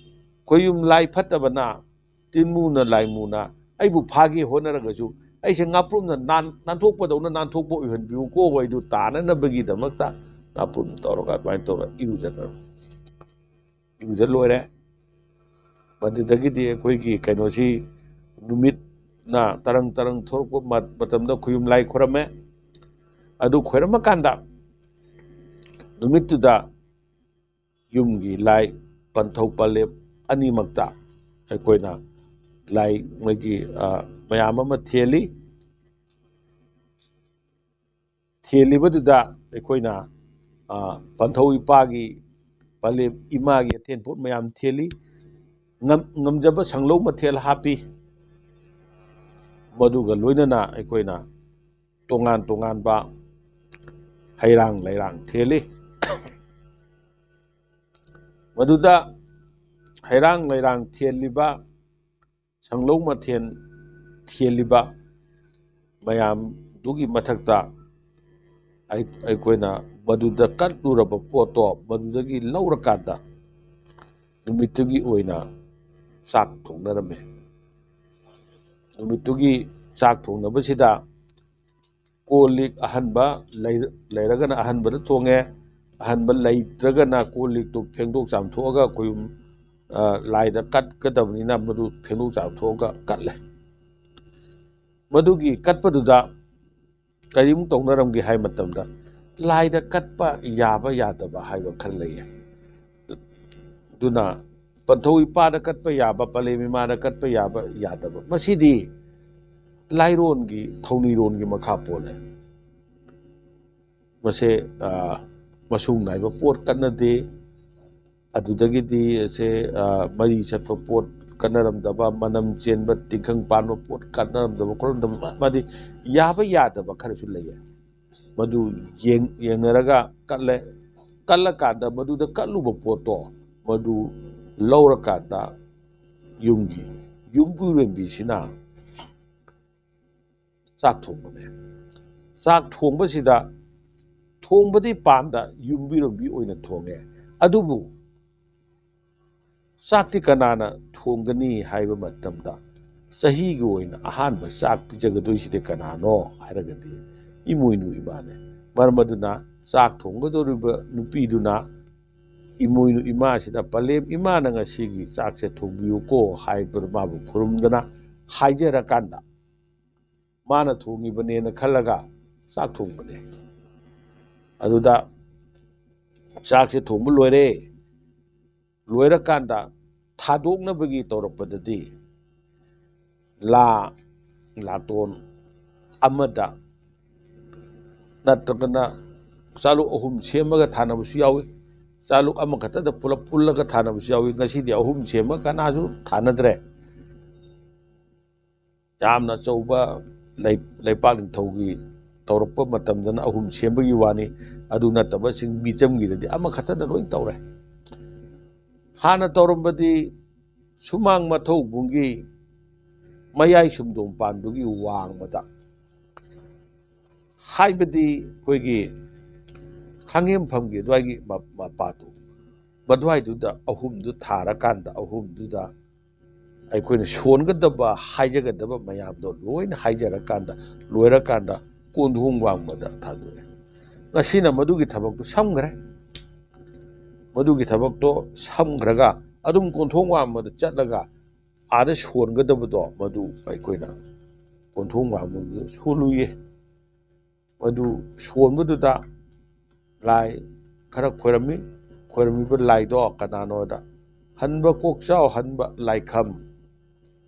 ꯈꯣꯏꯌꯨꯝ ꯂꯥꯏ ꯐꯠꯇꯕꯅ, ꯇꯤꯟꯃꯨꯅ ꯂꯥꯏꯃꯨꯅ ꯑꯩꯕꯨ ꯐꯥꯒꯦ ꯍꯣꯠꯅꯔꯒꯁꯨ ꯑꯩꯁꯦ ꯉꯥꯄ꯭ꯔꯨꯝꯅ ꯅꯥꯟ-, ꯅꯥꯟꯊꯣꯛꯄꯗꯧꯅ ꯅꯥꯟꯊꯣꯛꯄ ꯑꯣꯏꯍꯟꯕꯤꯌꯨꯀꯣ, ꯑꯩꯗꯨ ꯇꯥꯅꯅꯕꯒꯤꯗꯃꯛꯇ ꯉꯥꯄ꯭ꯔꯨꯝ ꯇꯧꯔꯒ ꯑꯗꯨꯃꯥꯏꯅ ꯇꯧꯔꯒ ꯏꯔꯨꯖꯈ꯭ꯔꯕꯅꯤ꯫ ꯏꯔꯨꯖ ꯂꯣꯏꯔꯦ꯫ ꯃꯗꯨꯗꯒꯤꯗꯤ ꯑꯩꯈꯣꯏꯒꯤ ꯀꯩꯅꯣꯁꯤ, ꯅꯨꯃꯤꯠꯅ ꯇꯔꯪ ꯇꯔꯪ ꯊꯣꯛꯂꯛꯄ ꯃ-, ꯃꯇꯝꯗ ꯈꯣꯏꯌꯨꯝ ꯂꯥꯏ ꯈꯣꯏꯔꯝꯃꯦ꯫ ꯑꯗꯨ ꯈꯣꯏꯔꯝꯃꯀꯥꯟꯗ ꯅꯨꯃꯤꯠꯇꯨꯗ ꯌꯨꯝꯒꯤ ꯂꯥꯏ, ꯄꯟꯊꯧ ꯄꯂꯦꯝ ꯑꯅꯤꯃꯛꯇ ꯑꯩꯈꯣꯏꯅ ꯂꯥꯏ ꯃꯣꯏꯒꯤ, ꯑ, ꯃꯌꯥꯝ ꯑꯃ ꯊꯦꯜꯂꯤ꯫ ꯊꯦꯜꯂꯤꯕꯗꯨꯗ ꯑꯩꯈꯣꯏꯅ, ꯑ, ꯄꯟꯊꯧ ꯏꯄꯥꯒꯤ, ꯄꯂꯦꯝ ꯏꯃꯥꯒꯤ ꯑꯊꯦꯟ ꯄꯣꯠ ꯃꯌꯥꯝ ꯊꯦꯜꯂꯤ꯫ ꯉꯝ-, ꯉꯝꯖꯕ ꯁꯪꯂꯧ ꯃꯊꯦꯜ ꯍꯥꯞꯄꯤ꯫ ꯃꯗꯨꯒ ꯂꯣꯏꯅꯅ ꯑꯩꯈꯣꯏꯅ ꯇꯣꯉꯥꯟ ꯇꯣꯉꯥꯟꯕ ꯍꯩꯔꯥꯡ ꯂꯩꯔꯥꯡ ꯊꯦꯜꯂꯤ꯫ ꯃꯗꯨꯗ ꯍꯩꯔꯥꯡ ꯂꯩꯔꯥꯡ ꯊꯦꯜꯂꯤꯕ, ꯁꯪꯂꯧ ꯃꯊꯦꯜ ꯊꯦꯜꯂꯤꯕ ꯃꯌꯥꯝꯗꯨꯒꯤ ꯃꯊꯛꯇ ꯑꯩ-, ꯑꯩꯈꯣꯏꯅ ꯃꯗꯨꯗ ꯀꯠꯂꯨꯔꯕ ꯄꯣꯠꯇꯣ ꯃꯗꯨꯗꯒꯤ ꯂꯧꯔꯀꯥꯟꯗ ꯅꯨꯃꯤꯠꯇꯨꯒꯤ ꯑꯣꯏꯅ ꯆꯥꯛ ꯊꯣꯡꯅꯔꯝꯃꯤ꯫ ꯅꯨꯃꯤꯠꯇꯨꯒꯤ ꯆꯥꯛ ꯊꯣꯡꯅꯕꯁꯤꯗ ꯀꯣꯜ ꯂꯤꯛ ꯑꯍꯟꯕ ꯂꯩ-, ꯂꯩꯔꯒꯅ ꯑꯍꯟꯕꯗ ꯊꯣꯡꯉꯦ, ꯑꯍꯟꯕ ꯂꯩꯇ꯭ꯔꯒꯅ ꯀꯣꯜ ꯂꯤꯛꯇꯨ ꯐꯦꯡꯗꯣꯛ ꯆꯥꯝꯊꯣꯛꯑꯒ ꯑꯩꯈꯣꯏ, ꯑ, ꯂꯥꯏꯗ ꯀꯠꯀꯗꯕꯅꯤꯅ ꯃꯗꯨ ꯐꯦꯡꯗꯣꯛ ꯆꯥꯝꯊꯣꯛꯑꯒ ꯀꯠꯂꯦ꯫ ꯃꯗꯨꯒꯤ ꯀꯠꯄꯗꯨꯗ ꯀꯔꯤꯃꯨꯛ ꯇꯧꯅꯔꯝꯒꯦ ꯍꯥꯏ ꯃꯇꯝꯗ, ꯂꯥꯏꯗ ꯀꯠꯄ ꯌꯥꯕ ꯌꯥꯗꯕ ꯍꯥꯏꯕ ꯈꯔ ꯂꯩꯌꯦ꯫ ꯑꯗꯨꯅ ꯄꯟꯊꯧ ꯏꯄꯥꯗ ꯀꯠꯄ ꯌꯥꯕ, ꯄꯂꯦꯝ ꯏꯃꯥꯗ ꯀꯠꯄ ꯌꯥꯕ ꯌꯥꯗꯕ, ꯃꯁꯤꯗꯤ ꯂꯥꯏꯔꯣꯟꯒꯤ, ꯊꯧꯅꯤꯔꯣꯟꯒꯤ ꯃꯈꯥ ꯄꯣꯜꯂꯦ꯫ ꯃꯁꯦ, ꯑ, ꯃꯁꯨꯡ ꯅꯥꯏꯕ ꯄꯣꯠ ꯀꯠꯅꯗꯦ꯫ ꯑꯗꯨꯗꯒꯤꯗꯤ ꯁꯦ, ꯑ, ꯃꯔꯤ ꯆꯠꯄ ꯄꯣꯠ ꯀꯠꯅꯔꯝꯗꯕ, ꯃꯅꯝ ꯆꯦꯟꯕ, ꯇꯤꯡꯈꯪ ꯄꯥꯟꯕ ꯄꯣꯠ ꯀꯠꯅꯔꯝꯗꯕ ꯈꯣꯠꯂꯝꯗꯕ, ꯃꯥꯗꯤ ꯌꯥꯕ ꯌꯥꯗꯕ ꯈꯔꯁꯨ ꯂꯩꯌꯦ꯫ ꯃꯗꯨ ꯌꯦꯡ-, ꯌꯦꯡꯅꯔꯒ ꯀꯠꯂꯦ꯫ ꯀꯠꯂꯀꯥꯟꯗ ꯃꯗꯨꯗ ꯀꯠꯂꯨꯕ ꯄꯣꯠꯇꯣ ꯃꯗꯨ ꯂꯧꯔꯀꯥꯟꯗ ꯌꯨꯝꯒꯤ ꯌꯨꯝꯕꯨꯔꯦꯝꯕꯤꯁꯤꯅ ꯆꯥꯛ ꯊꯣꯡꯕꯅꯦ꯫ ꯆꯥꯛ ꯊꯣꯡꯕꯁꯤꯗ ꯊꯣꯡꯕꯗꯤ ꯄꯥꯟꯗ ꯌꯨꯝꯕꯨꯔꯦꯝꯕꯤ ꯑꯣꯏꯅ ꯊꯣꯡꯉꯦ꯫ ꯑꯗꯨꯕꯨ ꯆꯥꯛꯇꯤ ꯀꯅꯥꯅ ꯊꯣꯡꯒꯅꯤ ꯍꯥꯏꯕ ꯃꯇꯝꯗ ꯆꯍꯤꯒꯤ ꯑꯣꯏꯅ ꯑꯍꯥꯟꯕ ꯆꯥꯛ ꯄꯤꯖꯒꯗꯣꯏꯁꯤꯗꯤ ꯀꯅꯥꯅꯣ ꯍꯥꯏꯔꯒꯗꯤ ꯏꯃꯣꯏꯅꯨ ꯏꯃꯥꯅꯦ꯫ ꯃꯔꯝ ꯑꯗꯨꯅ ꯆꯥꯛ ꯊꯣꯡꯒꯗꯧꯔꯤꯕ ꯅꯨꯄꯤꯗꯨꯅ ꯏꯃꯣꯏꯅꯨ ꯏꯃꯥꯁꯤꯗ, "ꯄꯂꯦꯝ ꯏꯃꯥꯅ ꯉꯁꯤꯒꯤ ꯆꯥꯛꯁꯦ ꯊꯣꯡꯕꯤꯌꯨꯀꯣ" ꯍꯥꯏꯕꯗꯨ ꯃꯥꯕꯨ ꯈꯨꯔꯨꯝꯗꯅ ꯍꯥꯏꯖꯔꯀꯥꯟꯗ, ꯃꯥꯅ ꯊꯣꯡꯉꯤꯕꯅꯦꯅ ꯈꯜꯂꯒ ꯆꯥꯛ ꯊꯣꯡꯕꯅꯦ꯫ ꯑꯗꯨꯗ ꯆꯥꯛꯁꯦ ꯊꯣꯡꯕ ꯂꯣꯏꯔꯦ꯫ ꯂꯣꯏꯔꯀꯥꯟꯗ ꯊꯥꯗꯣꯛꯅꯕꯒꯤ ꯇꯧꯔꯛꯄꯗꯗꯤ, ꯂꯥ, ꯂꯥꯇꯣꯟ ꯑꯃꯗ ꯅꯠꯇ꯭ꯔꯒꯅ ꯆꯥꯂꯨꯛ ꯑꯍꯨꯝ ꯁꯦꯝꯃꯒ ꯊꯥꯅꯕꯁꯨ ꯌꯥꯎꯏ꯫ ꯆꯥꯂꯨꯛ ꯑꯃꯈꯛꯇꯗ ꯄꯨꯂꯞ ꯄꯨꯜꯂꯒ ꯊꯥꯅꯕꯁꯨ ꯌꯥꯎꯏ꯫ ꯉꯁꯤꯗꯤ ꯑꯍꯨꯝ ꯁꯦꯝꯃꯒ ꯀꯅꯥꯁꯨ ꯊꯥꯅꯗ꯭ꯔꯦ꯫ ꯌꯥꯝꯅ ꯑꯆꯧꯕ ꯂꯩ-, ꯂꯩꯄꯥꯛ ꯅꯤꯡꯊꯧꯒꯤ ꯇꯧꯔꯛꯄ ꯃꯇꯝꯗꯅ ꯑꯍꯨꯝ ꯁꯦꯝꯕꯒꯤ ꯋꯥꯅꯤ꯫ ꯑꯗꯨ ꯅꯠꯇꯕꯁꯤꯡ ꯃꯤꯆꯝꯒꯤꯗꯗꯤ ꯑꯃꯈꯛꯇꯗ ꯂꯣꯏ ꯇꯧꯔꯦ꯫ ꯍꯥꯟꯅ ꯇꯧꯔꯝꯕꯗꯤ ꯁꯨꯃꯥꯡ ꯃꯊꯧꯕꯨꯡꯒꯤ ꯃꯌꯥꯏ ꯁꯨꯝꯗꯣꯡ ꯄꯥꯟꯕꯒꯤ ꯋꯥꯡꯃꯗ, ꯍꯥꯏꯕꯗꯤ ꯑꯩꯈꯣꯏꯒꯤ ꯈꯥꯡꯉꯦꯝꯐꯝꯒꯤ ꯑꯗꯨꯋꯥꯏꯒꯤ ꯃ-, ꯃꯄꯥꯗꯨ, ꯃꯗꯨꯋꯥꯏꯗꯨꯗ ꯑꯍꯨꯝꯗꯨ ꯊꯥꯔꯀꯥꯟꯗ, ꯑꯍꯨꯝꯗꯨꯗ ꯑꯩꯈꯣꯏꯅ ꯁꯣꯟꯒꯗꯕ, ꯍꯥꯏꯖꯒꯗꯕ ꯃꯌꯥꯝꯗꯣ ꯂꯣꯏꯅ ꯍꯥꯏꯖꯔꯀꯥꯟꯗ, ꯂꯣꯏꯔꯀꯥꯟꯗ ꯀꯣꯟꯊꯣꯡ ꯋꯥꯡꯃꯗ ꯊꯥꯗꯣꯛꯑꯦ꯫ ꯉꯁꯤꯅ ꯃꯗꯨꯒꯤ ꯊꯕꯛꯇꯨ ꯁꯝꯈ꯭ꯔꯦ꯫ ꯃꯗꯨꯒꯤ ꯊꯕꯛꯇꯣ ꯁꯝꯈ꯭ꯔꯒ ꯑꯗꯨꯝ ꯀꯣꯟꯊꯣꯡ ꯋꯥꯡꯃꯗ ꯆꯠꯂꯒ ꯑꯥꯗ ꯁꯣꯟꯒꯗꯕꯗꯣ ꯃꯗꯨ ꯑꯩꯈꯣꯏꯅ ꯀꯣꯟꯊꯣꯡ ꯋꯥꯡꯃꯗꯨꯗ ꯁꯣꯜꯂꯨꯏꯌꯦ꯫ ꯃꯗꯨ ꯁꯣꯟꯕꯗꯨꯗ ꯂꯥꯏ ꯈꯔ ꯈꯣꯏꯔꯝꯃꯤ꯫ ꯈꯣꯏꯔꯝꯃꯤꯕ ꯂꯥꯏꯗꯣ ꯀꯅꯥꯅꯣꯗ, ꯍꯟꯕ ꯀꯣꯛꯆꯥꯎ ꯍꯟꯕ ꯂꯥꯏꯈꯝ,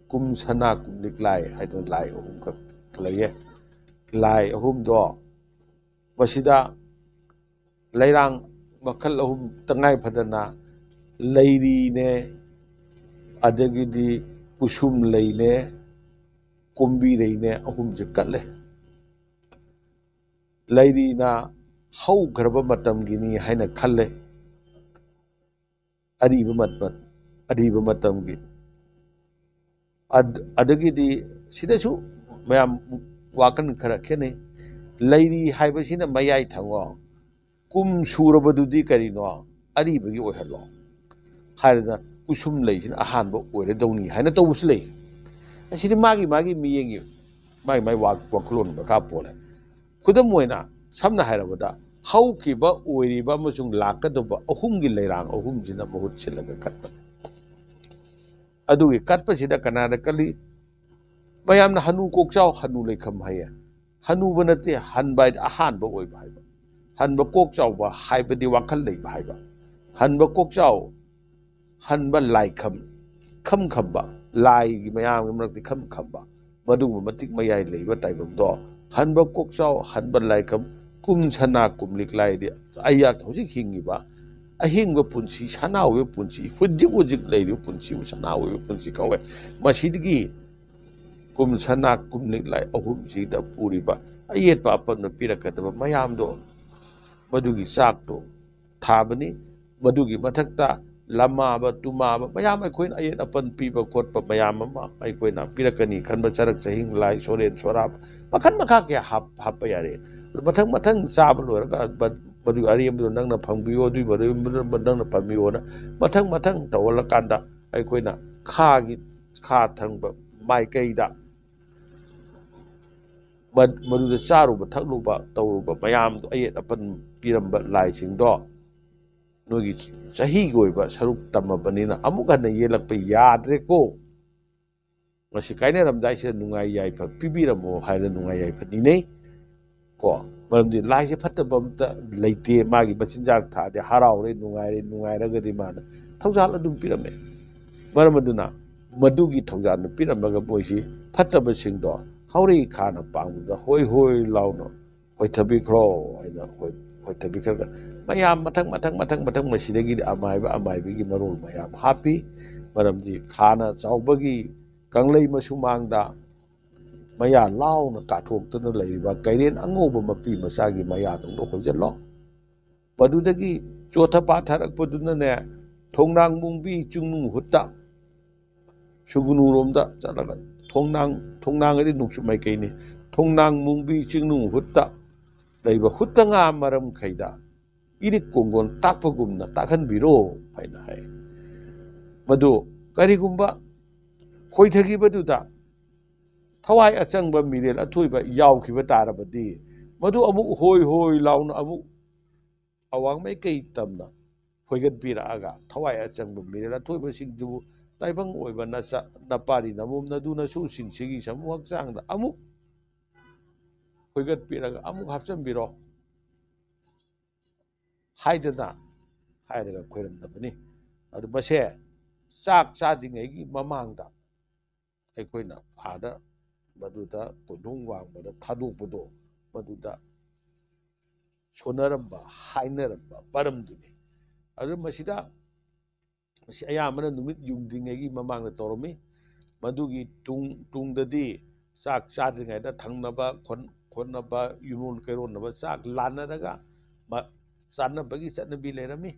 ꯀꯨꯝ ꯁꯅꯥ ꯀꯨꯝ ꯂꯤꯛꯂꯥꯏ ꯍꯥꯏꯗꯅ ꯂꯥꯏ ꯑꯍꯨꯝꯈꯛ ꯂꯩꯌꯦ꯫ ꯂꯥꯏ ꯑꯍꯨꯝꯗꯣ ꯃꯁꯤꯗ ꯂꯩꯔꯥꯡ ꯃꯈꯜ ꯑꯍꯨꯝ ꯇꯉꯥꯏ ꯐꯗꯅ ꯂꯩꯔꯤꯅꯦ, ꯑꯗꯒꯤꯗꯤ ꯀꯨꯁꯨꯝ ꯂꯩꯅꯦ, ꯀꯣꯝꯕꯤꯔꯩꯅꯦ, ꯑꯍꯨꯝꯁꯦ ꯀꯠꯂꯦ꯫ ꯂꯩꯔꯤꯅ ꯍꯧꯈ꯭ꯔꯕ ꯃꯇꯝꯒꯤꯅꯤ ꯍꯥꯏꯅ ꯈꯜꯂꯦ꯫ ꯑꯔꯤꯕ ꯃꯇꯝ, ꯑꯔꯤꯕ ꯃꯇꯝꯒꯤ꯫ ꯑꯗ-, ꯑꯗꯒꯤꯗꯤ ꯁꯤꯗꯁꯨ ꯃꯌꯥꯝ ꯋꯥꯈꯜ ꯈꯔ ꯈꯦꯠꯅꯩ꯫ ꯂꯩꯔꯤ ꯍꯥꯏꯕꯁꯤꯅ ꯃꯌꯥꯏ ꯊꯪꯉꯣ, ꯀꯨꯝ ꯁꯨꯔꯕꯗꯨꯗꯤ ꯀꯔꯤꯅꯣ? ꯑꯔꯤꯕꯒꯤ ꯑꯣꯏꯍꯜꯂꯣ ꯍꯥꯏꯔꯒ ꯀꯨꯁꯨꯝ ꯂꯩꯁꯤꯅ ꯑꯍꯥꯟꯕ ꯑꯣꯏꯔꯗꯧꯅꯤ ꯍꯥꯏꯅ ꯇꯧꯕꯁꯨ ꯂꯩ꯫ ꯑꯁꯤꯗꯤ ꯃꯥꯒꯤ ꯃꯥꯒꯤ ꯃꯤꯠꯌꯦꯡꯒꯤ, ꯃꯥꯒꯤ ꯃꯥꯒꯤ ꯋꯥ-, ꯋꯥꯈꯜꯂꯣꯟ ꯃꯈꯥ ꯄꯣꯜꯂꯦ꯫ ꯈꯨꯗꯝ ꯑꯣꯏꯅ, ꯁꯝꯅ ꯍꯥꯏꯔꯕꯗ, ꯍꯧꯈꯤꯕ, ꯑꯣꯏꯔꯤꯕ ꯑꯃꯁꯨꯡ ꯂꯥꯛꯀꯗꯧꯕ ꯑꯍꯨꯝꯒꯤ ꯂꯩꯔꯥꯡ ꯑꯍꯨꯝꯁꯤꯅ ꯃꯍꯨꯠ ꯁꯤꯜꯂꯒ ꯀꯠꯄꯅꯤ꯫ ꯑꯗꯨꯒꯤ ꯀꯠꯄꯁꯤꯗ ꯀꯅꯥꯗ ꯀꯜꯂꯤ? ꯃꯌꯥꯝꯅ ꯍꯅꯨ ꯀꯣꯛꯆꯥꯎ, ꯍꯅꯨ ꯂꯩꯈꯝ ꯍꯥꯏꯌꯦ꯫ ꯍꯅꯨꯕ ꯅꯠꯇꯦ, ꯍꯟꯕ ꯍꯥꯏꯗꯤ ꯑꯍꯥꯟꯕ ꯑꯣꯏꯕ ꯍꯥꯏꯕ꯫ ꯍꯟꯕ ꯀꯣꯛ ꯆꯥꯎꯕ ꯍꯥꯏꯕꯗꯤ ꯋꯥꯈꯜ ꯂꯩꯕ ꯍꯥꯏꯕ꯫ ꯍꯟꯕ ꯀꯣꯛ ꯆꯥꯎ, ꯍꯟꯕ ꯂꯥꯏꯈꯝ, ꯏꯈꯝ ꯈꯝꯕ, ꯂꯥꯏꯒꯤ ꯃꯌꯥꯝꯒꯤ ꯃꯔꯛꯇ ꯏꯈꯝ ꯈꯝꯕ, ꯃꯗꯨꯒꯨꯝꯕ ꯃꯇꯤꯛ ꯃꯌꯥꯏ ꯂꯩꯕ ꯇꯥꯏꯕꯪꯗꯣ, ꯍꯟꯕ ꯀꯣꯛ ꯆꯥꯎ, ꯍꯟꯕ ꯂꯥꯏꯈꯝ, ꯀꯨꯝ ꯁꯅꯥ ꯀꯨꯝꯂꯤꯛ ꯂꯥꯏꯗꯤ ꯑꯩꯍꯥꯛ ꯍꯧꯖꯤꯛ ꯍꯤꯡꯉꯤꯕ ꯑꯍꯤꯡꯕ ꯄꯨꯟꯁꯤ, ꯁꯅꯥ ꯑꯣꯏꯕ ꯄꯨꯟꯁꯤ, ꯍꯧꯖꯤꯛ ꯍꯧꯖꯤꯛ ꯂꯩꯔꯤꯕ ꯄꯨꯟꯁꯤꯕꯨ ꯁꯅꯥ ꯑꯣꯏꯕ ꯄꯨꯟꯁꯤ ꯀꯧꯋꯦ꯫ ꯃꯁꯤꯗꯒꯤ ꯀꯨꯝ ꯁꯅꯥ ꯀꯨꯝꯂꯤꯛ ꯂꯥꯏ ꯑꯍꯨꯝꯁꯤꯗ ꯄꯨꯔꯤꯕ ꯑꯌꯦꯠꯄ ꯑꯄꯟꯕ ꯄꯤꯔꯛꯀꯗꯕ ꯃꯌꯥꯝꯗꯣ, ꯃꯗꯨꯒꯤ ꯆꯥꯛꯇꯣ ꯊꯥꯕꯅꯤ꯫ ꯃꯗꯨꯒꯤ ꯃꯊꯛꯇ ꯂꯃꯥꯕ, ꯇꯨꯃꯥꯕ ꯃꯌꯥꯝ ꯑꯩꯈꯣꯏꯅ ꯑꯌꯦꯠ ꯑꯄꯟ ꯄꯤꯕ ꯈꯣꯠꯄ ꯃꯌꯥꯝ ꯑꯃ ꯑꯩꯈꯣꯏꯅ ꯄꯤꯔꯛꯀꯅꯤ ꯈꯟꯕ ꯆꯔꯛ ꯆꯍꯤꯡ ꯂꯥꯏ ꯁꯣꯔꯦꯟ ꯁꯣꯔꯥꯕ ꯃꯈꯜ ꯃꯈꯥ ꯀꯌꯥ ꯍꯥꯞ-, ꯍꯥꯞꯄ ꯌꯥꯔꯦ꯫ ꯑꯗꯨ ꯃꯊꯪ ꯃꯊꯪ ꯆꯥꯕ ꯂꯣꯏꯔꯒ ꯃ-, ꯃꯗꯨꯒꯤ ꯑꯔꯦꯝꯕꯗꯨ ꯅꯪꯅ ꯐꯪꯕꯤꯌꯣ, ꯑꯗꯨꯒꯤ ꯃꯔꯦꯝꯕꯗꯨ ꯅꯪꯅ ꯐꯪꯕꯤꯌꯣꯅ ꯃꯊꯪ ꯃꯊꯪ ꯇꯧꯍꯜꯂꯀꯥꯟꯗ ꯑꯩꯈꯣꯏꯅ ꯈꯥꯒꯤ, ꯈꯥ ꯊꯪꯕ ꯃꯥꯏꯀꯩꯗ ꯃ-, ꯃꯗꯨꯗ ꯆꯥꯔꯨꯕ, ꯊꯛꯂꯨꯕ, ꯇꯧꯔꯨꯕ ꯃꯌꯥꯝꯗꯣ, ꯑꯌꯦꯠ ꯑꯄꯟ ꯄꯤꯔꯝꯕ ꯂꯥꯏꯁꯤꯡꯗꯣ ꯅꯣꯏꯒꯤ ꯆꯍꯤꯒꯤ ꯑꯣꯏꯕ ꯁꯔꯨꯛ ꯇꯝꯃꯕꯅꯤꯅ ꯑꯃꯨꯛ ꯍꯟꯅ ꯌꯦꯜꯂꯛꯄ ꯌꯥꯗ꯭ꯔꯦꯀꯣ꯫ ꯃꯁꯤ ꯀꯥꯏꯅꯔꯝꯗꯥꯏꯁꯤꯗ ꯅꯨꯡꯉꯥꯏ ꯌꯥꯏꯐ ꯄꯤꯕꯤꯔꯝꯃꯣ ꯍꯥꯏꯅ ꯅꯨꯡꯉꯥꯏ ꯌꯥꯏꯐ ꯅꯤꯅꯩ꯫ ꯀꯣ, ꯃꯔꯝꯗꯤ ꯂꯥꯏꯁꯦ ꯐꯠꯇꯕ ꯑꯝꯇ ꯂꯩꯇꯦ꯫ ꯃꯥꯒꯤ ꯃꯆꯤꯟꯖꯥꯛ ꯊꯥꯗꯤ ꯍꯔꯥꯎꯔꯦ, ꯅꯨꯡꯉꯥꯏꯔꯦ, ꯅꯨꯡꯉꯥꯏꯔꯒꯗꯤ ꯃꯥꯅ ꯊꯧꯖꯥꯜ ꯑꯗꯨꯝ ꯄꯤꯔꯝꯃꯦ꯫ ꯃꯔꯝ ꯑꯗꯨꯅ ꯃꯗꯨꯒꯤ ꯊꯧꯖꯥꯜꯗꯨ ꯄꯤꯔꯝꯃꯒ ꯃꯣꯏꯁꯤ ꯐꯠꯇꯕꯁꯤꯡꯗꯣ ꯍꯧꯔꯛꯏ ꯈꯥꯅ ꯄꯥꯡꯕꯗ ꯍꯣꯏ ꯍꯣꯏ ꯂꯥꯎꯅ ꯍꯣꯏꯊꯕꯤꯈ꯭ꯔꯣ ꯍꯥꯏꯅ ꯍꯣꯏ-, ꯍꯣꯏꯊꯕꯤꯈ꯭ꯔꯒ ꯃꯌꯥꯝ ꯃꯊꯪ ꯃꯊꯪ ꯃꯊꯪ ꯃꯊꯪ ꯃꯁꯤꯗꯒꯤꯗꯤ ꯑꯃꯥꯏꯕ ꯑꯃꯥꯏꯕꯤꯒꯤ ꯃꯔꯣꯜ ꯃꯌꯥꯝ ꯍꯥꯞꯄꯤ꯫ ꯃꯔꯝꯗꯤ ꯈꯥꯅ ꯆꯥꯎꯕꯒꯤ ꯀꯪꯂꯩ ꯃꯁꯨꯃꯥꯡꯗ ꯃꯌꯥ ꯂꯥꯎꯅ ꯀꯥꯊꯣꯛꯇꯨꯅ ꯂꯩꯔꯤꯕ ꯀꯩꯔꯦꯟ ꯑꯉꯧꯕ ꯃꯄꯤ ꯃꯆꯥꯒꯤ ꯃꯌꯥꯗꯨ ꯂꯣꯏ ꯍꯣꯏꯖꯜꯂꯣ꯫ ꯃꯗꯨꯗꯒꯤ ꯆꯣꯠꯊ ꯄꯥꯊꯔꯛꯄꯗꯨꯅꯅꯦ, ꯊꯣꯡꯅꯥꯡ ꯃꯨꯡꯕꯤ ꯆꯤꯡꯅꯨꯡ ꯍꯨꯠꯇ, ꯁꯨꯒꯨꯅꯨꯔꯣꯝꯗ ꯆꯠꯂꯒ ꯊꯣꯡꯅꯥꯡ, ꯊꯣꯡꯅꯥꯡ ꯍꯥꯏꯗꯤ ꯅꯣꯡꯆꯨꯞ ꯃꯥꯏꯀꯩꯅꯤ, ꯊꯣꯡꯅꯥꯡ ꯃꯨꯡꯕꯤ ꯆꯤꯡꯅꯨꯡ ꯍꯨꯠꯇ ꯂꯩꯕ ꯍꯨꯠꯇ ꯉꯥ ꯃꯔꯝꯈꯩꯗ ꯏꯔꯤꯛ ꯀꯣꯡꯒꯣꯟ ꯇꯥꯛꯄꯒꯨꯝꯅ ꯇꯥꯛꯍꯟꯕꯤꯔꯣ ꯍꯥꯏꯅ ꯍꯥꯏ꯫ ꯃꯗꯨ ꯀꯔꯤꯒꯨꯝꯕ ꯈꯣꯏꯊꯈꯤꯕꯗꯨꯗ ꯊꯋꯥꯏ ꯑꯆꯪꯕ ꯃꯤꯔꯦꯜ ꯑꯊꯣꯏꯕ ꯌꯥꯎꯈꯤꯕ ꯇꯥꯔꯕꯗꯤ, ꯃꯗꯨ ꯑꯃꯨꯛ ꯍꯣꯏ ꯍꯣꯏ ꯂꯥꯎꯅ ꯑꯃꯨꯛ ꯑꯋꯥꯡ ꯃꯥꯏꯀꯩ ꯇꯝꯅ ꯍꯣꯏꯒꯠꯄꯤꯔꯛꯑꯒ, ꯊꯋꯥꯏ ꯑꯆꯪꯕ ꯃꯤꯔꯦꯜ ꯑꯊꯣꯏꯕꯁꯤꯡꯗꯨꯕꯨ ꯇꯥꯏꯕꯪ ꯑꯣꯏꯕ ꯅꯆꯥ, ꯅꯄꯥꯔꯤ ꯅꯃꯣꯝ ꯅꯗꯨ ꯅꯁꯨꯁꯤꯡꯁꯤꯒꯤ ꯁꯃꯨ ꯍꯛꯆꯥꯡꯗ ꯑꯃꯨꯛ ꯍꯣꯏꯒꯠꯄꯤꯔꯒ ꯑꯃꯨꯛ ꯍꯥꯞꯆꯤꯟꯕꯤꯔꯣ ꯍꯥꯏꯗꯅ ꯍꯥꯏꯔꯒ ꯈꯣꯏꯔꯝꯅꯕꯅꯤ꯫ ꯑꯗꯨ ꯃꯁꯦ ꯆꯥꯛ ꯆꯥꯗ꯭ꯔꯤꯉꯩꯒꯤ ꯃꯃꯥꯡꯗ ꯑꯩꯈꯣꯏꯅ ꯑꯥꯗ ꯃꯗꯨꯗ ꯀꯣꯟꯊꯣꯡ ꯋꯥꯡꯃꯗ ꯊꯥꯗꯣꯛꯄꯗꯣ, ꯃꯗꯨꯗ ꯁꯣꯟꯅꯔꯝꯕ, ꯍꯥꯏꯅꯔꯝꯕ ꯃꯔꯝꯗꯨꯅꯤ꯫ ꯑꯗꯨ ꯃꯁꯤꯗ, ꯃꯁꯤ ꯑꯌꯥꯝꯕꯅ ꯅꯨꯃꯤꯠ ꯌꯨꯡꯗ꯭ꯔꯤꯉꯩꯒꯤ ꯃꯃꯥꯡꯗ ꯇꯧꯔꯝꯃꯤ꯫ ꯃꯗꯨꯒꯤ ꯇꯨꯡ, ꯇꯨꯡꯗꯗꯤ ꯆꯥꯛ ꯆꯥꯗ꯭ꯔꯤꯉꯩꯗ ꯊꯪꯅꯕ, ꯈꯣꯟ-, ꯈꯣꯠꯅꯕ, ꯌꯨꯝꯂꯣꯟ ꯀꯩꯔꯣꯟꯅꯕ ꯆꯥꯛ ꯂꯥꯟꯅꯔꯒ ꯃ-, ꯆꯥꯅꯕꯒꯤ ꯆꯠꯅꯕꯤ ꯂꯩꯔꯝꯃꯤ꯫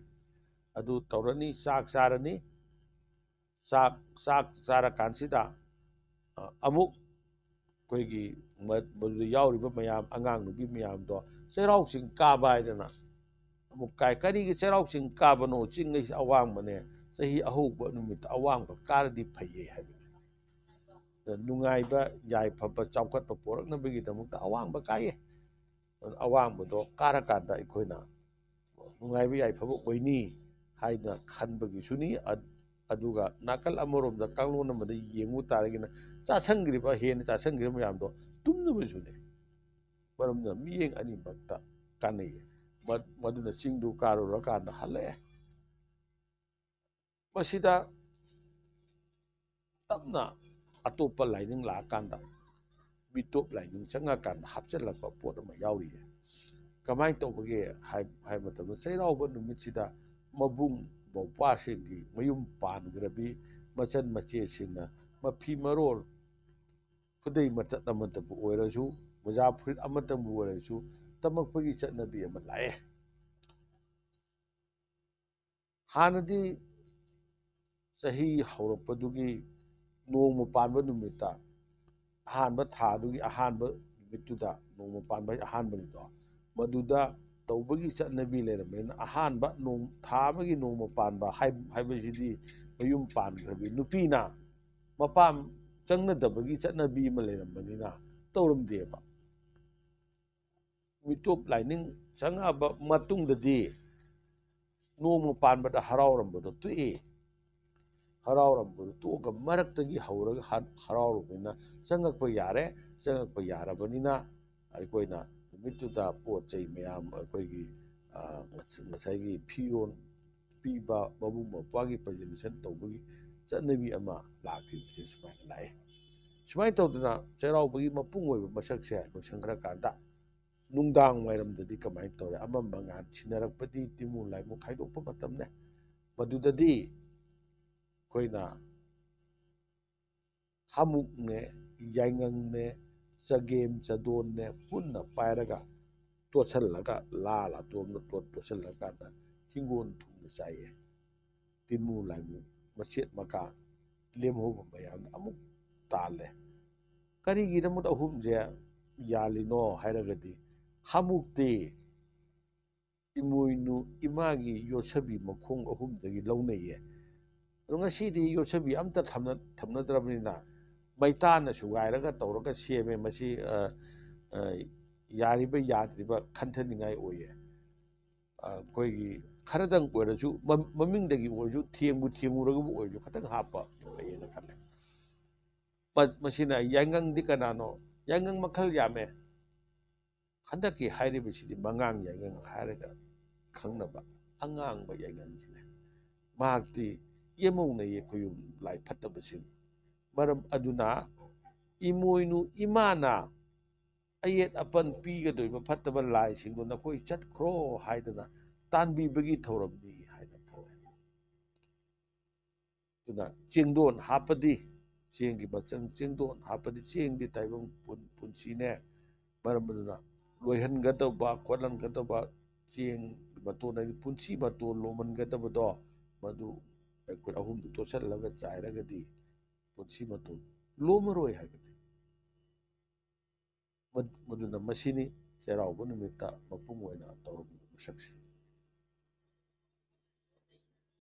ꯑꯗꯨ ꯇꯧꯔꯅꯤ, ꯆꯥꯛ ꯆꯥꯔꯅꯤ꯫ ꯆꯥꯛ, ꯆꯥꯛ ꯆꯥꯔꯀꯥꯟꯁꯤꯗ, ꯑ, ꯑꯃꯨꯛ ꯑꯩꯈꯣꯏꯒꯤ ꯃ-, ꯃꯗꯨꯗ ꯌꯥꯎꯔꯤꯕ ꯃꯌꯥꯝ, ꯑꯉꯥꯡ ꯅꯨꯄꯤ ꯃꯌꯥꯝꯗꯣ ꯆꯩꯔꯥꯎ ꯆꯤꯡ ꯀꯥꯕ ꯍꯥꯏꯗꯅ ꯑꯃꯨꯛ ꯀꯥꯏ꯫ ꯀꯔꯤꯒꯤ ꯆꯩꯔꯥꯎ ꯆꯤꯡ ꯀꯥꯕꯅꯣ? ꯆꯤꯡ ꯑꯩꯁꯦ ꯑꯋꯥꯡꯕꯅꯦ, ꯆꯍꯤ ꯑꯍꯧꯕ ꯅꯨꯃꯤꯠꯇ ꯑꯋꯥꯡꯕ ꯀꯥꯔꯗꯤ ꯐꯩꯌꯦ ꯍꯥꯏꯕꯅꯤ꯫ ꯑꯗ ꯅꯨꯡꯉꯥꯏꯕ, ꯌꯥꯏꯐꯕ, ꯆꯥꯎꯈꯠꯄ ꯄꯣꯔꯛꯅꯕꯒꯤꯗꯃꯛꯇ ꯑꯋꯥꯡꯕ ꯀꯥꯏꯌꯦ꯫ ꯑꯗꯨ ꯑꯋꯥꯡꯕꯗꯣ ꯀꯥꯔꯀꯥꯟꯗ ꯑꯩꯈꯣꯏꯅ ꯅꯨꯡꯉꯥꯏꯕ ꯌꯥꯏꯐꯕ ꯑꯣꯏꯅꯤ ꯍꯥꯏꯅ ꯈꯟꯕꯒꯤꯁꯨꯅꯤ꯫ ꯑ-, ꯑꯗꯨꯒ ꯅꯥꯀꯜ ꯑꯃꯔꯣꯝꯗ ꯀꯥꯡꯂꯣꯟ ꯑꯃꯗ ꯌꯦꯡꯉꯨ ꯇꯥꯔꯒꯅ ꯆꯥꯁꯟꯈ꯭ꯔꯤꯕ, ꯍꯦꯟꯅ ꯆꯥꯁꯟꯈ꯭ꯔꯤꯕ ꯃꯌꯥꯝꯗꯣ ꯇꯨꯝꯅꯕꯁꯨꯅꯤ꯫ ꯃꯔꯝꯅ ꯃꯤꯠꯌꯦꯡ ꯑꯅꯤꯃꯛꯇ ꯀꯥꯟꯅꯩꯌꯦ꯫ ꯃ-, ꯃꯗꯨꯅ ꯆꯤꯡꯗꯨ ꯀꯥꯔꯨꯔꯀꯥꯟꯗ ꯍꯜꯂꯛꯑꯦ꯫ ꯃꯁꯤꯗ ꯇꯞꯅ ꯑꯇꯣꯞꯄ ꯂꯥꯏꯅꯤꯡ ꯂꯥꯛꯑꯀꯥꯟꯗ, ꯃꯤꯇꯣꯞ ꯂꯥꯏꯅꯤꯡ ꯆꯪꯉꯀꯥꯟꯗ ꯍꯥꯞꯆꯤꯜꯂꯛꯄ ꯄꯣꯠ ꯑꯃ ꯌꯥꯎꯔꯤꯌꯦ꯫ ꯀꯃꯥꯏꯅ ꯇꯧꯕꯒꯦ ꯍꯥꯏ-, ꯍꯥꯏꯕ ꯃꯇꯝꯗ, ꯆꯩꯔꯥꯎꯕ ꯅꯨꯃꯤꯠꯁꯤꯗ ꯃꯕꯨꯡ ꯃꯧꯄ꯭ꯋꯥꯁꯤꯡꯒꯤ ꯃꯌꯨꯝ ꯄꯥꯟꯈ꯭ꯔꯕꯤ ꯃꯆꯟ ꯃꯆꯦꯁꯤꯡꯅ ꯃꯐꯤ ꯃꯔꯣꯜ, ꯈꯨꯗꯩ ꯃꯇꯠ ꯑꯃꯇꯕꯨ ꯑꯣꯏꯔꯁꯨ, ꯃꯣꯖꯥ ꯐꯨꯔꯤꯠ ꯑꯃꯇꯕꯨ ꯑꯣꯏꯔꯁꯨ ꯇꯝꯃꯛꯄꯒꯤ ꯆꯠꯅꯕꯤ ꯑꯃ ꯂꯥꯛꯑꯦ꯫ ꯍꯥꯟꯅꯗꯤ ꯆꯍꯤ ꯍꯧꯔꯛꯄꯗꯨꯒꯤ ꯅꯣꯡꯃ ꯄꯥꯟꯕ ꯅꯨꯃꯤꯠꯇ, ꯑꯍꯥꯟꯕ ꯊꯥꯗꯨꯒꯤ ꯑꯍꯥꯟꯕ ꯅꯨꯃꯤꯠꯇꯨꯗ, ꯅꯣꯡꯃ ꯄꯥꯟꯕ ꯍꯥꯏ ꯑꯍꯥꯟꯕꯅꯤꯗꯣ, ꯃꯗꯨꯗ ꯇꯧꯕꯒꯤ ꯆꯠꯅꯕꯤ ꯂꯩꯔꯝꯕꯅꯤꯅ, ꯑꯍꯥꯟꯕ ꯅꯣꯡ-, ꯊꯥ ꯑꯃꯒꯤ ꯅꯣꯡꯃ ꯄꯥꯟꯕ ꯍꯥꯏ-, ꯍꯥꯏꯕꯁꯤꯗꯤ ꯃꯌꯨꯝ ꯄꯥꯟꯈ꯭ꯔꯕꯤ ꯅꯨꯄꯤꯅ ꯃꯄꯥꯝ ꯆꯪꯅꯗꯕꯒꯤ ꯆꯠꯅꯕꯤ ꯑꯃ ꯂꯩꯔꯝꯕꯅꯤꯅ ꯇꯧꯔꯝꯗꯦꯕ꯫ ꯃꯤꯇꯣꯞ ꯂꯥꯏꯅꯤꯡ ꯆꯪꯉꯛꯑꯕ ꯃꯇꯨꯡꯗꯗꯤ ꯅꯣꯡꯃ ꯄꯥꯟꯕꯗ ꯍꯔꯥꯎꯔꯝꯕꯗꯣ ꯇꯣꯛꯏ꯫ ꯍꯔꯥꯎꯔꯝꯕꯗꯣ ꯇꯣꯛꯑꯒ ꯃꯔꯛꯇꯒꯤ ꯍꯧꯔꯒ ꯍ-, ꯍꯔꯥꯎꯔꯕꯅꯤꯅ ꯆꯪꯉꯛꯄ ꯌꯥꯔꯦ꯫ ꯆꯪꯉꯛꯄ ꯌꯥꯔꯕꯅꯤꯅ ꯑꯩꯈꯣꯏꯅ ꯅꯨꯃꯤꯠꯇꯨꯗ ꯄꯣꯠ ꯆꯩ ꯃꯌꯥꯝ ꯑꯩꯈꯣꯏꯒꯤ, ꯑ, ꯉꯁ-, ꯉꯁꯥꯏꯒꯤ ꯐꯤꯔꯣꯜ ꯄꯤꯕ, ꯃꯕꯨꯡ ꯃꯧꯄ꯭ꯋꯥꯒꯤ presentation ꯇꯧꯕꯒꯤ ꯆꯠꯅꯕꯤ ꯑꯃ ꯂꯥꯛꯈꯤꯕꯁꯦ ꯁꯨꯃꯥꯏꯅ ꯂꯥꯛꯑꯦ꯫ ꯁꯨꯃꯥꯏꯅ ꯇꯧꯗꯅ ꯆꯩꯔꯥꯎꯕꯒꯤ ꯃꯄꯨꯡ ꯑꯣꯏꯕ ꯃꯁꯛꯁꯦ ꯂꯣꯏꯁꯟꯈ꯭ꯔꯀꯥꯟꯗ ꯅꯨꯡꯗꯥꯡ ꯋꯥꯏꯔꯝꯗꯗꯤ ꯀꯃꯥꯏꯅ ꯇꯧꯔꯦ? ꯑꯃꯝ ꯑꯉꯥꯟ ꯁꯤꯟꯅꯔꯛꯄꯗꯤ ꯇꯤꯃꯨ ꯂꯥꯏꯃꯨ ꯈꯥꯏꯗꯣꯛꯄ ꯃꯇꯝꯅꯦ꯫ ꯃꯗꯨꯗꯗꯤ ꯑꯩꯈꯣꯏꯅ ꯍꯥꯃꯨꯛꯅꯦ, ꯌꯥꯏꯉꯪꯅꯦ, ꯆꯒꯦꯝ ꯆꯗꯣꯟꯅꯦ ꯄꯨꯟꯅ ꯄꯥꯏꯔꯒ ꯇꯣꯠꯁꯜꯂꯒ, ꯂꯥ ꯂꯥꯇꯣꯝꯗ ꯇꯣꯠ-, ꯇꯣꯠꯁꯜꯂꯀꯥꯟꯗ ꯍꯤꯡꯒꯣꯜ ꯊꯨꯡꯅ ꯆꯥꯏꯌꯦ꯫ ꯇꯤꯟꯃꯨ ꯂꯥꯏꯃꯨ ꯃꯆꯦꯠ ꯃꯀꯥ ꯂꯦꯝꯍꯧꯕ ꯃꯌꯥꯝꯗꯣ ꯑꯃꯨꯛ ꯇꯥꯜꯂꯦ꯫ ꯀꯔꯤꯒꯤꯗꯃꯛꯇ ꯑꯍꯨꯝꯁꯦ ꯌꯥꯜꯂꯤꯅꯣ ꯍꯥꯏꯔꯒꯗꯤ, ꯍꯥꯃꯨꯛꯇꯤ ꯏꯃꯣꯏꯅꯨ ꯏꯃꯥꯒꯤ ꯌꯣꯠꯁꯕꯤ ꯃꯈꯣꯡ ꯑꯍꯨꯝꯗꯒꯤ ꯂꯧꯅꯩꯌꯦ꯫ ꯑꯗꯣ ꯉꯁꯤꯗꯤ ꯌꯣꯠꯁꯕꯤ ꯑꯝꯇ ꯊꯝꯅ-, ꯊꯝꯅꯗ꯭ꯔꯕꯅꯤꯅ ꯃꯩꯇꯥꯟꯅ ꯁꯨꯒꯥꯏꯔꯒ ꯇꯧꯔꯒ ꯁꯦꯝꯃꯦ꯫ ꯃꯁꯤ, ꯑ, ꯑ, ꯌꯥꯔꯤꯕ ꯌꯥꯗ꯭ꯔꯤꯕ ꯈꯟꯊꯅꯤꯡꯉꯥꯏ ꯑꯣꯏꯌꯦ꯫ ꯑ, ꯑꯩꯈꯣꯏꯒꯤ ꯈꯔꯗꯪ ꯑꯣꯏꯔꯁꯨ, ꯃ-, ꯃꯃꯤꯡꯗꯒꯤ ꯑꯣꯏꯔꯁꯨ, ꯊꯦꯡꯕꯨ ꯊꯦꯡꯉꯨꯔꯒꯕꯨ ꯑꯣꯏꯔꯁꯨ ꯈꯤꯇꯪ ꯍꯥꯞꯄ ꯐꯩꯌꯦꯅ ꯈꯜꯂꯦ꯫ ꯃ-, ꯃꯁꯤꯅ ꯌꯥꯏꯉꯪꯗꯤ ꯀꯅꯥꯅꯣ? ꯌꯥꯏꯉꯪ ꯃꯈꯜ ꯌꯥꯝꯃꯦ꯫ ꯍꯟꯗꯛꯀꯤ ꯍꯥꯏꯔꯤꯕꯁꯤꯗꯤ ꯃꯉꯥꯡ ꯌꯥꯏꯉꯪ ꯍꯥꯏꯔꯒ ꯈꯪꯅꯕ ꯑꯉꯥꯡꯕ ꯌꯥꯏꯉꯪꯁꯤꯅꯦ꯫ ꯃꯍꯥꯛꯇꯤ ꯌꯦꯃꯧꯅꯩꯌꯦ ꯈꯣꯌꯨꯝ ꯂꯥꯏ ꯐꯠꯇꯕꯁꯤꯡ꯫ ꯃꯔꯝ ꯑꯗꯨꯅ ꯏꯃꯣꯏꯅꯨ ꯏꯃꯥꯅ ꯑꯌꯦꯠ ꯑꯄꯟ ꯄꯤꯒꯗꯧꯔꯤꯕ ꯐꯠꯇꯕ ꯂꯥꯏꯁꯤꯡꯗꯣ ꯅꯈꯣꯏ ꯆꯠꯈ꯭ꯔꯣ ꯍꯥꯏꯗꯅ ꯇꯥꯟꯕꯤꯕꯒꯤ ꯊꯧꯔꯝꯅꯤ ꯍꯥꯏꯅ ꯐꯥꯎꯏ꯫ ꯑꯗꯨꯅ ꯆꯦꯡꯗꯣꯟ ꯍꯥꯞꯄꯗꯤ, ꯆꯦꯡꯒꯤ ꯃꯆꯪ, ꯆꯦꯡꯗꯣꯟ ꯍꯥꯞꯄꯗꯤ ꯆꯦꯡꯗꯤ ꯇꯥꯏꯕꯪ ꯄꯨꯟ-, ꯄꯨꯟꯁꯤꯅꯦ꯫ ꯃꯔꯝ ꯑꯗꯨꯅ ꯂꯣꯏꯍꯟꯒꯗꯧꯕ, ꯈꯣꯠꯍꯟꯒꯗꯧꯕ, ꯆꯦꯡ ꯃꯇꯣꯟ ꯍꯥꯏꯗꯤ ꯄꯨꯟꯁꯤ ꯃꯇꯣꯟ ꯂꯣꯝꯍꯟꯒꯗꯕꯗꯣ, ꯃꯗꯨ ꯑꯩꯈꯣꯏ ꯑꯍꯨꯝꯗꯨ ꯇꯣꯠꯁꯤꯜꯂꯒ ꯆꯥꯏꯔꯒꯗꯤ ꯄꯨꯟꯁꯤ ꯃꯇꯣꯟ ꯂꯣꯝꯃꯔꯣꯏ ꯍꯥꯏꯕꯅꯤ꯫ ꯃꯗꯨꯅ ꯃꯁꯤꯅꯤ ꯆꯩꯔꯥꯎꯕ ꯅꯨꯃꯤꯠꯇ ꯃꯄꯨꯡ ꯑꯣꯏꯅ ꯇꯧꯔꯝꯕ ꯃꯁꯛꯁꯦ꯫